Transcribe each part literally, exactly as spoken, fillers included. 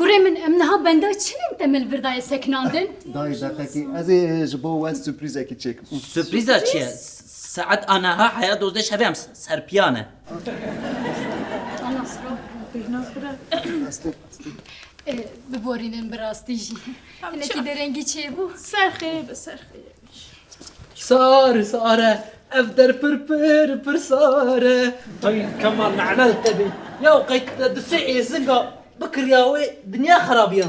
Kurê min, em niha benda çi ne te me li vir daye sekinandin? Dayê deqekî, ez ê ji bo we surprîzekî çêkim. Surprîza çi ye? Surprîz? S-, saet a niha heya dozdeh şevê em s-, serpiya ne. Ana siro. Bêhna xira. Astê, astê. E, biborînin bi rastî jî. Tamam, hinekî çi- derengî çêbû. Ser xêrê be, ser xêrê be. Sar, sar e, ev der pir, pir, pir sar e. Ay, Kemal, nane li te bê. Ya, qey te di sê êzinga bikiriya wê, dinya xerabiya.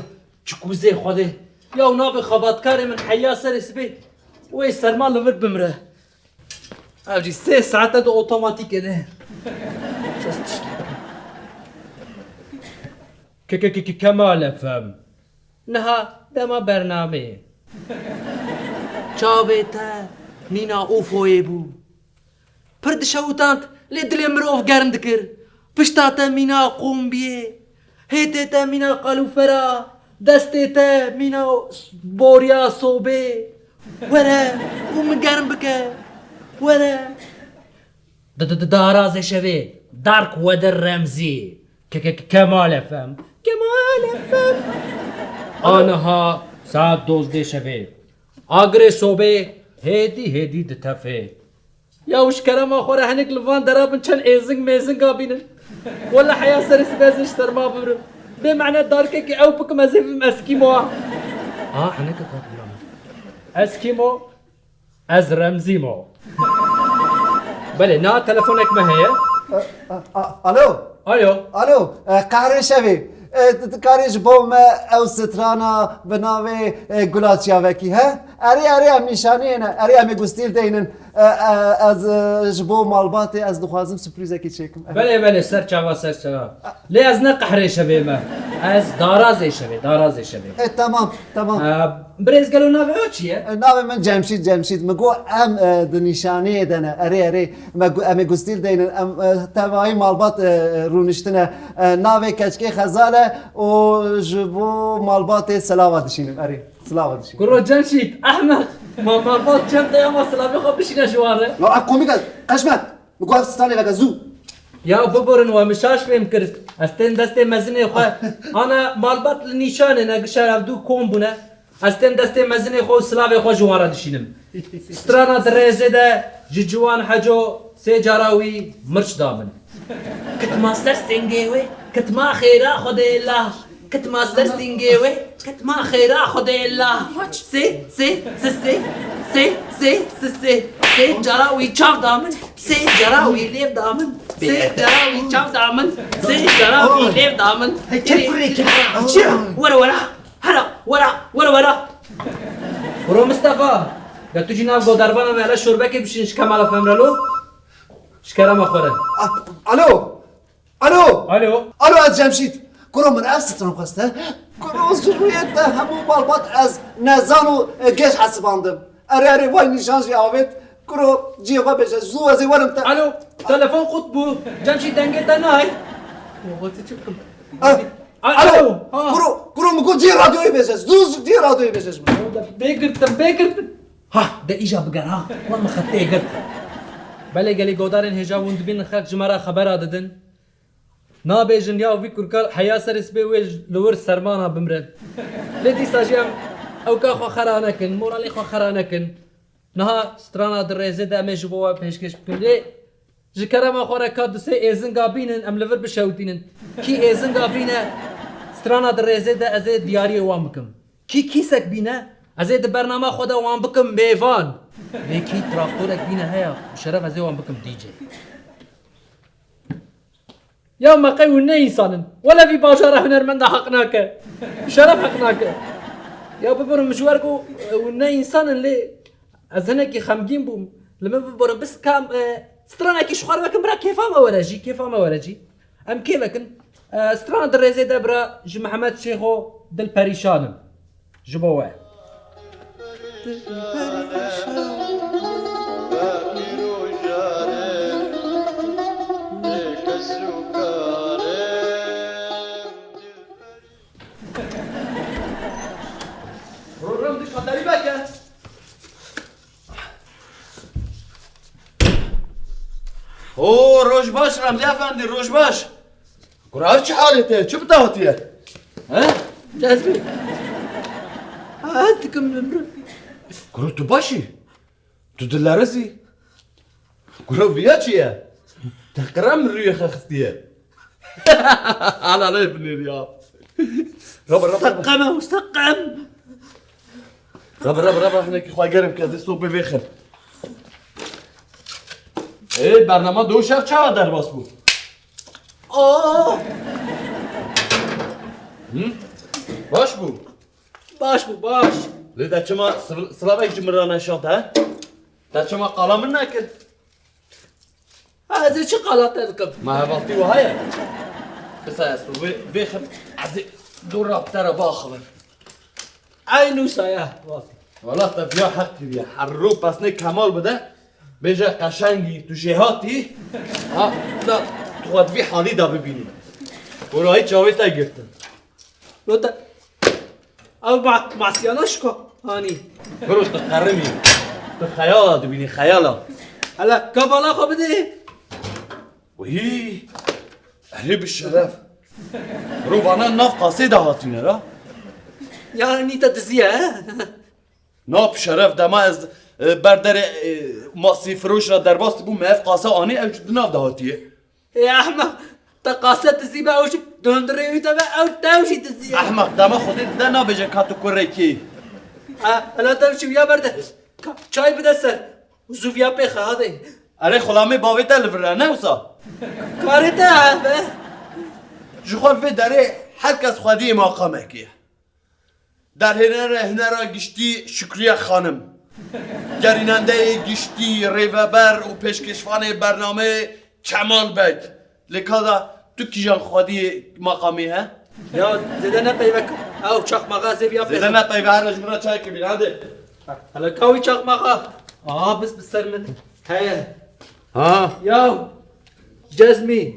Çikûzê Xwedê. Ya, nabe xebatkarê min heya serê sibê wê serma li vir bimre. Ev jî sê saete di otomatîkê de. Kes tiştî. Ke-, ke-, ke-, ke-, Kemal Efem. Niha dema bernameyê. Çavê te mîna ûfoyê bû. Pir dişewitand, lê dilê mirov germ dikir. Pişta te mîna qombiyê. Hêtê te mîna qalûfera. Destê te mîna boriya sobê. Were û min germ bike. Were. Di, di, di, darazê şevê, Dark Weather Remzî. Ke, ke, ke, Kemal Efem. Kemal Efem. Aniha saet dozdeh şevê. Agirê sobê hêdî hêdî ditefê. Ya û ji kerema xwe re hinek li van dera bin çend êzing mêzinga bînin. Wele heya serê sibê ez ê ji serma bimrim. Bê mene darkekê ew bikim ez ê bibim Eskîmo. Ha, hineke kat bira min. Eskîmo. Ez Remzî mo. Belê, na telefonek me heye. A, a, a, alo? Alo? Alo, e, qehrê şevê. E, tu dikarî ji bo me ew strana bi navê, e, Gula Çiyavekî, he? Erê, erê, em nîşaniyê ne. Erê, em ê gustîl deynin. E, e, ez, e, ji bo malbatê ez dixwazim surprîzekî çêkim. Erê. Belê, belê, ser çava, ser çava. Lê ez ne qehrê şevê me. Ez darazê şevê, darazê şevê. E, tamam, tamam. E, birêz gelo navê we çi ye? E, navê min Cemşîd, Cemşîd. Min got em, e, di nîşaniyê de ne. Erê, erê. Me gu-, em ê gustîl deynin. Em, e, tevayî malbat, e, rûniştine. E, navê keçikê Xezal e û ji bo malbatê silava dişînim. Erê, silava dişînim. Kuro Cemşîd, ehmeq. Ma malbat cem de ya ma silavê xwe bişîne ji wan re. Ya ev komîk e. Qeşme. Min got ev stranê veke zû. Ya biborin we, min şaş fêm kir. Ez tên destê mezinê xwe. Ana malbat li nîşanê ne, gişa ev dû kom bûne. Ez tên destê mezinê xwe û silavê xwe ji wan re dişînim. Strana di rêzê de ji Ciwan Heco sê cara wî mirç da min. Kitma ser singê wê, kitma xêra Xwedê la. Kitma ser singê wê, kitma xêra Xwedê la. Sê, sê, sê, sê, sê, sê, sê, sê, sê cara wî çav da min, sê cara wî lêv da min, sê cara wî çav da min, sê cara wî lêv da min. Hey, çek kurê, çek. Çi? Were, were. Hera, were, were, were. Bro Mistefa, ya tu jî nav godarvana me hele şorbekê bişîn ji Kemal Efem re lo. Ji kerema xwe re. A-, alo. Alo! Alo! Alo, ez Cemşîd. Kuro min ev stran xwest e. Kuro ji rûyê te hemû malbat ez nezan û, e, geş hesibandim. Erê, erê, vay nîşan jî avêt. Kuro cihê xwe bêje. Zû ez ê werim te. Alo! Telefon qut bû. Cemşîd dengê te nayê. Baba, tu çi bikim? Ah, alo! Alo! Ha. Kuro, kuro min got cihê radyoyê bêje. Zû cihê radyoyê bêje ji min. Bê girtin, bê girtin. Ha, de îja biger ha. Wan min xetê girt. Belê gelî godarên hêja hûn dibînin xelk ji me re xebera didin. Nabêjin ya vî kurka heya serê sibê wê li wir sermana bimre. Lê dîsa jî em ewka xwe xera nekin, moralê xwe xera nekin. Niha strana di rêzê de em ê ji bo we pêşkêş bikin. Lê ji kerema xwe re ka du sê êzinga bînin, em li vir bişewitînin. Kî êzinga bîne, strana di rêzê de ez ê diyariyê wan bikim. Kî kîsek bîne, ez ê di bernama xwe de wan bikim mêvan. Lê kî traktorek bîne heya, bi şeref ez ê wan bikim D J. Ya me qey hûn ne însan in? Wele vî bajara hunermenda heq nake. Bi şeref heq nake. Ya bibirin, min ji we re got, hûn ne însan in, lê ez hinekî xemgîn bûm. Li min bibirin, bis kam, e, stranekî ji xwe re vekin, bira kêfa me were jî, kêfa me were jî. Em kê vekin? E, strana di rêzê de bira ji Mihemed Şêxo Dil Perîşan im. Ji bo we. Program di katarî veke. O, roj baş Remzî Efendî, roj baş. Kura, ev çi halê te? Çi bi te hatiye? He? Cezmi. Ez dikim bimrim. Kuro, tu baş î? Tu dilerizî? Kuro, viya çi ye? Te qirem rûyê xwe xistiye. Ala lê binêr ya. Rabe, rabe, rabe. Seqem e, seqem. Rabe, rabe, rabe, hinekî xwe germ ke, ez ê sobê vêxim. Ê, bernama do şev çawa derbas bû? Oh! Hı? Baş bû? Baş bû, baş. Lê te çima siv-, silavek ji min re neşand, he? Te çima qala min nekir? Ha, ez ê çi qala te bikim? Ma hevaltî wiha ye? Qisa ez tu vê, vê xim, ez ê dora te re biaxivim. Eynû saya, wextî. Wala te viya heq kiriye. Her ro pesnê Kemal bide, bêje qeşengî, tu jêhatî. Ha, da, tu xwe di vî halî de bibînî. Gorayî çavê te girtin. Lo te, ew ma-, masiyana şiko, hanî. Biro, tu qerimî. Tu xeyala dibînî, xeyala. Hele, ka bala xwe bidê. Wî, erê bi şeref. Biro, vana nav qasê de hatîne ra. Yani te diziye, he? Na bi şeref, dema ez, e, ber derê, e, masî firoş re derbas dibûm, me ev qasa anî, ew jî di nav de hatiye. Ê ehmeq, te qase dizî be, ew jî dundurê wî de be, ew tev jî dizî ye. Ehmeq, dema Xwedê dide nabêje ka tu kurekî. Ha, ela tev jî viya berde. Ka-, çay bide ser. Û zû viya pêxe, hadi. Erê xulamê bavê te li vir e, ne wisa? Karê te ev e. Ji xwe vê derê her kes xwediyê maqamekê ye. Derhênerê hunera giştî Şukriye Xanim. Gerînendeyê giştî, rêveber û pêşkêşvanê bernameyê Kemal Beg. Lê ka da tu kîjan xwediyê maqamê he? Ya zêde ne peyve ka. Ew çaxmaxa zêv ya peyve. Zêde ne peyve, her ji min re çayekê bîne, hadi. Hele ka wî çaxmaxa. Aha, bis bi ser min. Heye. Ha. Ya Cezmî.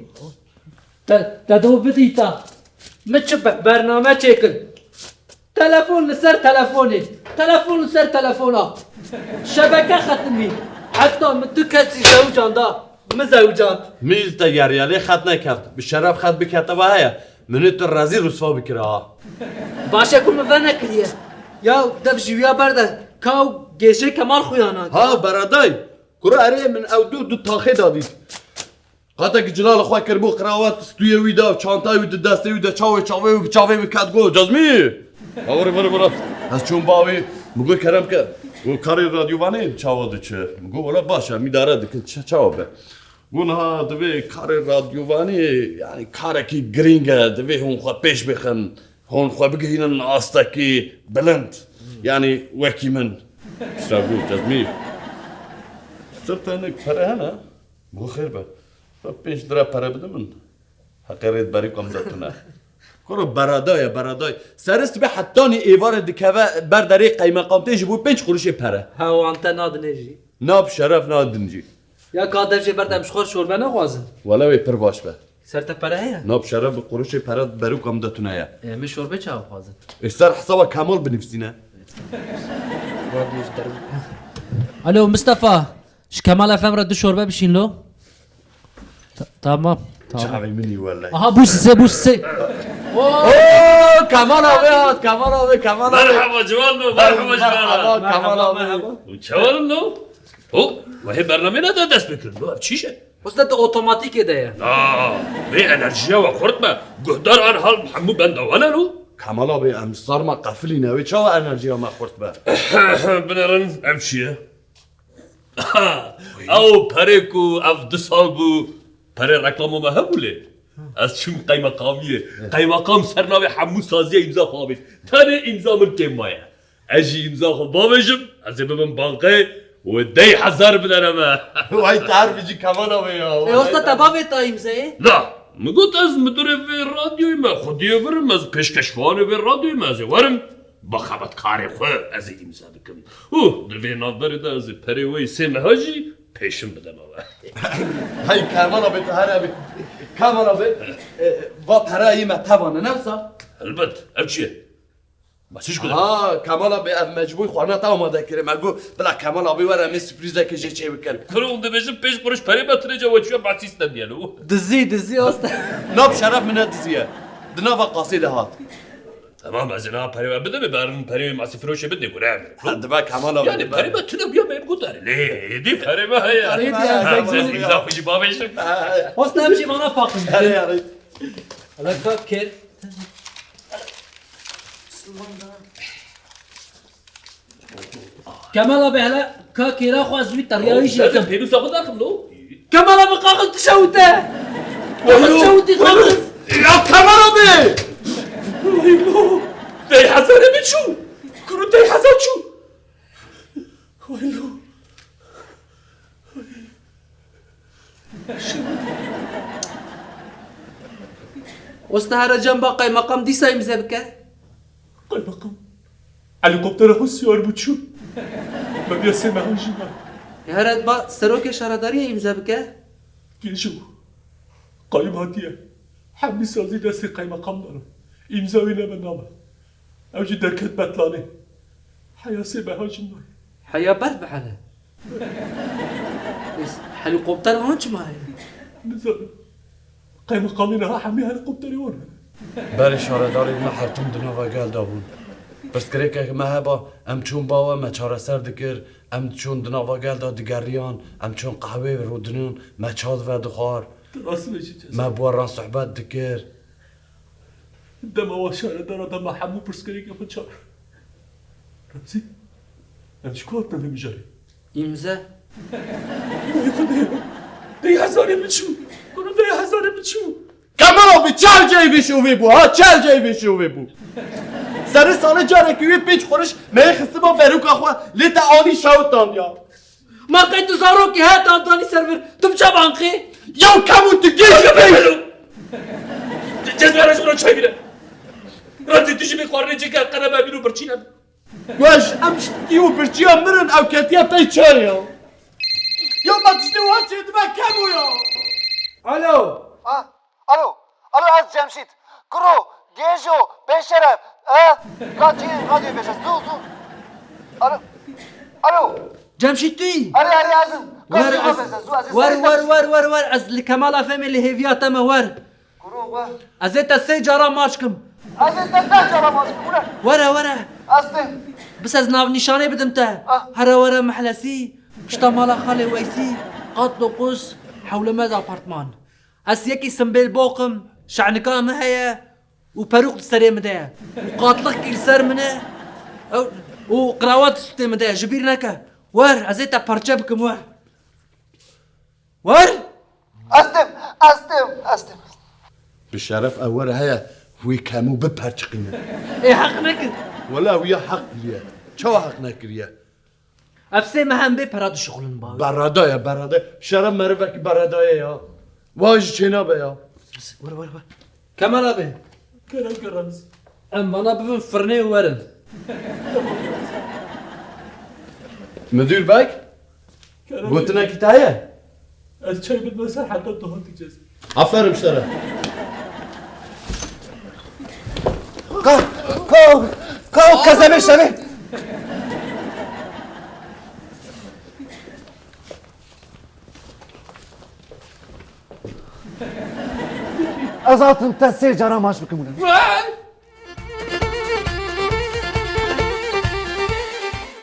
Te, te do bidîta. Min çi be-, bername çêkin. Telefon li ser telefonê. Telefon li ser telefona. Şebeke xetimî. Heta min du kesî zewicanda. Min zewicand. Min jî te geriya, lê xet nekeft. Bi şeref xet biketiba heye. Min ê tu rezîl rûsva bikira ha. Baş e ku min venekiriye. Ya dev ji wiya berde. Ka gêjê Kemal xuya nake. Ha, bereday. Kuro erê min ew du, du taxê da dît. Qatekî cilala xwe kiribû qrawet, stûyê wî de, çantayê wî di destê wî de, çavê çavê wî, çavê wî ket got, Cezmî! Ha, were, were, were. Ez çûm bavê, min got, kerem ke. Got, karê radyovanê çawa diçe? Min got, wela baş e, em îdare dikin, çi, çawa be? Got, niha divê karê radyovanê, yani karekî girîng e, divê hûn xwe pêş bixin, hûn xwe bigihînin astekî bilind, yani wekî min. Pişta got, Cezmî. Sir te hinek pere hene? Min got, xêr be. Xwe pênc lira pere bide min. Heqê rêdberî kom de tune. Kuro berada ye, berada ye. Serist be hetanî êvarê dikeve ber derê qeymeqamtê ji bo pênc quruşê pere. Ha, wan te nadinê jî. Na bi şeref nadin jî. Ya ka dev jê berde em ji xwe şorbe nexwazin. Wele wê pir baş be. Ser te pere heye? Na bi şeref bi quruşê pere berû kom de tune ye. E, min şorbe çawa xwazin? Ê ser hesaba Kemal binivîsîne. Radyo ji derve. Alo, Mustafa. Ji Kemal F M re du şorbe bişîn lo. Ta-, tamam, tamam. Çavê min î wele. Aha, bû sisê, bû sisê. Oo, Kemal abi hat, Kemal abi, Kemal abi. Merhaba ciwan lo, merhaba ciwan. Merhaba, Kemal abi. Merhaba. Û çawa lo? Ho, wehê bernamê ne de dest pê kirin lo, ev çi iş e? Usta, tu otomatîkê de ye. Na, vê enerjiya we xurt be. Guhdar an hal hemû benda we ne lo. Kemal abi, em sarma qefilîne, wê çawa enerjiya me xurt be? Binêrin, ev çi ye? Ew perê ku ev du sal bû, perê reklama me hebû lê. Ez çûm qeymeqamiyê. Qeymeqam ser navê hemû saziya îmza xwe avêt. Tenê îmza min kêm maye. Ez jî îmza xwe bavêjim, ez ê bibim bankê û dey hezar bidene me. Vay, te her bijî Kemal abi ya. E, usta, te bavêt ta îmzeyê? Na, min got ez midurê vê radyoyê me, xwediyê vir im, ez pêşkeşvanê vê radyoyê me, ez ê werim. Bi xebatkarê xwe ez ê îmze bikim. Û di vê navberê de ez ê perê wê sê meha jî pêşin bideme we. Hey Kemal abi, tu here bî. Kemal abi, e, va pera yê me tevane, ne wisa? Helbet, ev çi ye? Ma çi ji ku de? Ha, Kemal abi, ev mecbûr xwarina te amade kiriye. Me got, bila Kemal abi were, em ê sürprîzekê jê çê bikin. Kuro hûn dibêjin pênc quruş perê me tune, ca we çûye behsî stendiyelo. Dizî, dizî, aste. Na bi şeref min ne dizî ye. Di nava qasê de hat. Tamam, ez ê niha perê we bidim, berin perê wê masîfiroşê bidê gure. Ha, dibe Kemal abi, yani dibe. Perê me tune bûya me gudarê. Lê, êdî perê me heye. Êdî, ha, ez ê ez ê îmza xwe jî bavêjim. Hosna em jî vana paqij bikin. Erê, erê. Hele kak kêr. Kemal abi, hele ka kêra xwe ez wî teriyayî jî dikim. Pênûsa xwe derxim lo. Kemal abi, qaxil dişewite. Qaxil dişewitî, qaxil. Ya Kemal abi! Waylo! Dey hezarê min çû! Kuru dey hezar çû! Waylo! Usta here cem ba qeymeqam dîsa îmze bike. Qeymeqam. Helîkoptera xwe siyar bû çû. Me biya sê mehan jî me. Here ba serokê şaredariyê îmze bike. Gêjo. Qayim hatiye. Hemî sazî destê qeymeqam de ne. Îmza wî nebe name. Ew jî derket betlanê. Heya sê mehan jî nayê. Heya berf bihele. Ês, helîkopter wan çima heye? Nizanim. Qeymeqamê niha hemî helîkopterê wan hene. Berê şaredarê me her tim di nava gel de bûn. Pirsgirêkek me heba, em çûn ba we, me çareser dikir, em çûn di nava gel de digeriyan, em çûn qehwê rûdinûn, me ça di ve dixwar. Tu rast bêjî Cezayir. Me bi we re sohbet dikir. Dema wa şaredara de me hemû pirsgirêkê xwe çar. Remzî, em ji ku hatin vê mijarê? Îmze. Vay Xwedê! Dey hezarê min çû! Kuro dey hezarê min çû! Kemal abi, çel ceyvê şovê bû, ha, çel ceyvê şovê bû. Serê salê carekî wê pênc xuriş me yê xistibû berûka xwe, lê te anî şewitand ya. Ma qey tu zarokî he, tantanî ser vir. Tu bi çav anqî? Yaw Kemo, tu gêj bî. Cezvere ji min re çay bîne. Remzî, tu jî vê xwarinê cike, qere me bîn û birçî nebe. Weş, em şitî û birçîya mirin, ew ketiye pey çay ya. Ya me tiştê wiha çêdibe Kemo ya. Alo. Ha? Alo, alo, ez Cemşît. Kuro, Gêjo, Pêşeref, e? Ka cî, radyo bêje, zû, zû. Alo, alo. Cemşît tu yî? Erê, erê, ez im. Ka Wer, cî ez, bêje, zû, ez ê wer, serê wer, Cemşît. Wer, wer, wer, ez li Kemala Fehmê li hêviya te me, wer. Kuro, wer. Ez ê te sê cara maç kim. Ez ê te deh cara maç kim, were. Were, were. Ez têm. Bis ez navnîşanê bidim te. Ah. Here were Mehlesî, pişta mala Xalê Weysî, qat dokuz, hewlemez apartman. Ez yekî simbêl boq im, şe'nika min heye û perûq di serê min de ye. Û qatlixkî li ser min e. Ew, û qrawat di sûtê min de ye. Ji bîr neke. Wer, ez ê te parçe bikim, wer. Wer! Estim, estim, estim. Bi şeref ew wer heye, wî Kemo biperçiqîne. Ê heq nekir. Wela wî ya heq kiriye. Çawa heq nekiriye? Ev sê meh em bê pera dişuxulin bawê. Berada ye, berada. Şeref merivekî berada ye ya. Wa ji çênabe ya. Were, were, were. Kemal abi. Kerem, kerem. Em vana bibin firnê û werin. Müdür beg, kerem, gotinekî te heye? Ez çay bidime ser heta tu hatî cez. Aferin ji te re. Ka, ka, ka, ka zemê şevê. Ez hatim te sê cara maç bikim wile.